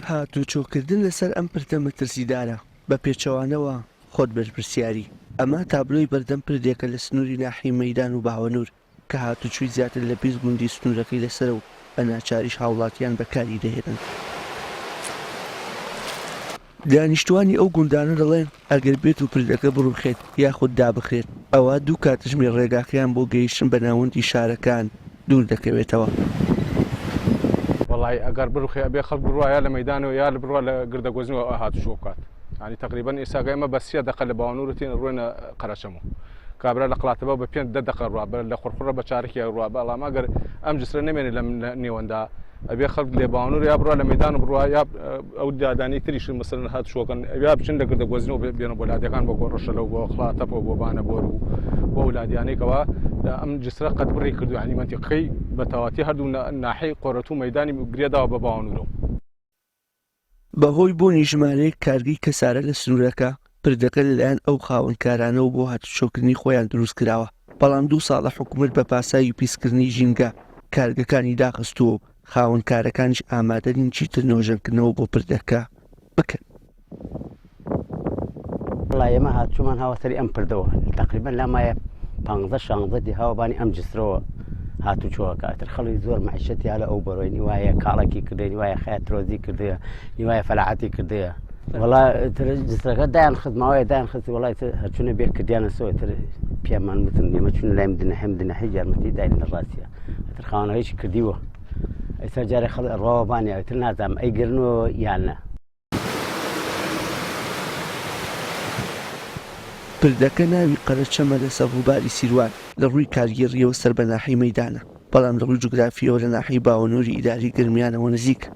هاتوچۆکردن لەسەر ئەم پردە مەترسیدارە، بە پێچەوانەوە خۆت بەرپرسیاری. ئەمە تابلۆی بەردەم پردێکە لە سنووری ناحیەی مەیدان و باوەنوور کە هاتوچوی زیاتر لە 20 گوندی سنوورەکەی لەسەرە و بە ناچاریش هاوڵاتیان بەکاری دەهێنن. دانیشتوانی ئەو گوندانە دەڵێن، ئەگەر بێت و پردەکە بڕوخێت یاخود دابخرێت، ئەوا دوو کاتژمێر ڕێگاکەیان بۆ گەیشتن بە ناوەندی شارەکان دوور دەکەوێتەوە. وەڵایی ئەگەر بڕوخێ ئەبێ خەڵک بڕوا یا لە مەیدانەوە یا بڕوا لە گردەگۆزنەوە هاتوچۆ بکات یانی تەقریبەن ئێستا ئێمە بە سێ دەقە لە باوەنور تێن ڕوێنە قەرەچەمۆ کابرا لە قڵاتەبا بە پێنج دە دەقە ڕوا بە لە خڕخڕە بە چارەکی ڕوا بەڵام ئەگەر ئەم جسرە نەمێنێ لەم نێوەندا ئەبێ خەڵک لێ باوەنور یا بڕوا لە مەیدان بڕوا یا ئەو دادانی تریش مەسەلەن هاتوچۆکەن یا بچن لە گردە گۆزنەوە بێنە بۆ لادێکان بۆ گۆڕەشەلە و بۆ قڵاتەپە و بۆ بانەبۆر و بۆ ئەو لادیانەی کەوا ئەم جسرە قەتبڕی کردو یانی مەنتیقەی بە تەواتی هەردوو ناحیەی قۆرەتوو و مەیدانی گرێداوە بە باوەنورەوە. بەهۆی بوونی ژمارەیەک کارگەی کەسارە لە سنوورەکە، پردەکە لەلایەن ئەو خاوەن کارانەوە بۆ هاتوچۆکردنی خۆیان دروستکراوە، بەڵام دوو ساڵە حکومەت بە پاساوی پیسکردنی ژینگە کارگەکانی داخستووە و خاوەن کارەکانیش ئامادە نین چیتر نۆژەنکردنەوە بۆ پردەکە بکەن. وەڵا ئێمە هاتوچۆمان هاوە سەری ئەم پردەوە تەقریبەن لامایە پانزە شانزە دی هاوە بانی ئەم جسرەوە هاتوچۆکە ئەتر خەڵی زۆر معیشەتی هەلە ئەو بەرۆی نیوایە کاڵەکی کردێ نیوایە خەیات ترۆزی کردەیە نیوایە فەلاحەتی کردەیە وەڵا تر جسرەکە دایان خست ماوەیە دایان خست وەڵای تر هەرچونە بێ کردیانە سۆ تر پێمان وتن ئێمە چون لای مدنە هەم دنە هەی یارمەتی داین لە ڕاستیە ئەتر خاوەنەکەیشی کردیوە ئێستا جارێ خەڵک ئەڕواوە بانێ ئەتر نازانم ئەیگرنەوە یان نا. پردەکە ناوی قەرەچەمە لەسەر ڕووباری سیروان، لە ڕووی کارگێڕییەوە سەر بە ناحیەی مەیدانە، بەڵام لە ڕووی جوگرافییەوە لە ناحیەی باوەنووری ئیدارەی گەرمیانەوە نزیکە.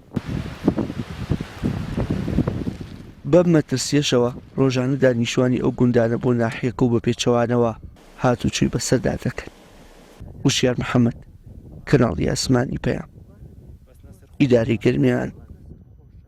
بەم مەترسییەشەوە ڕۆژانە دانیشتوانی ئەو گوندانە بۆ ناحیەکە و بە پێچەوانەوە هاتوچۆی بەسەردا دەکەن. وشیار محەمەد، کەناڵی ئاسمانی پەیام، ئیدارەی گەرمیان.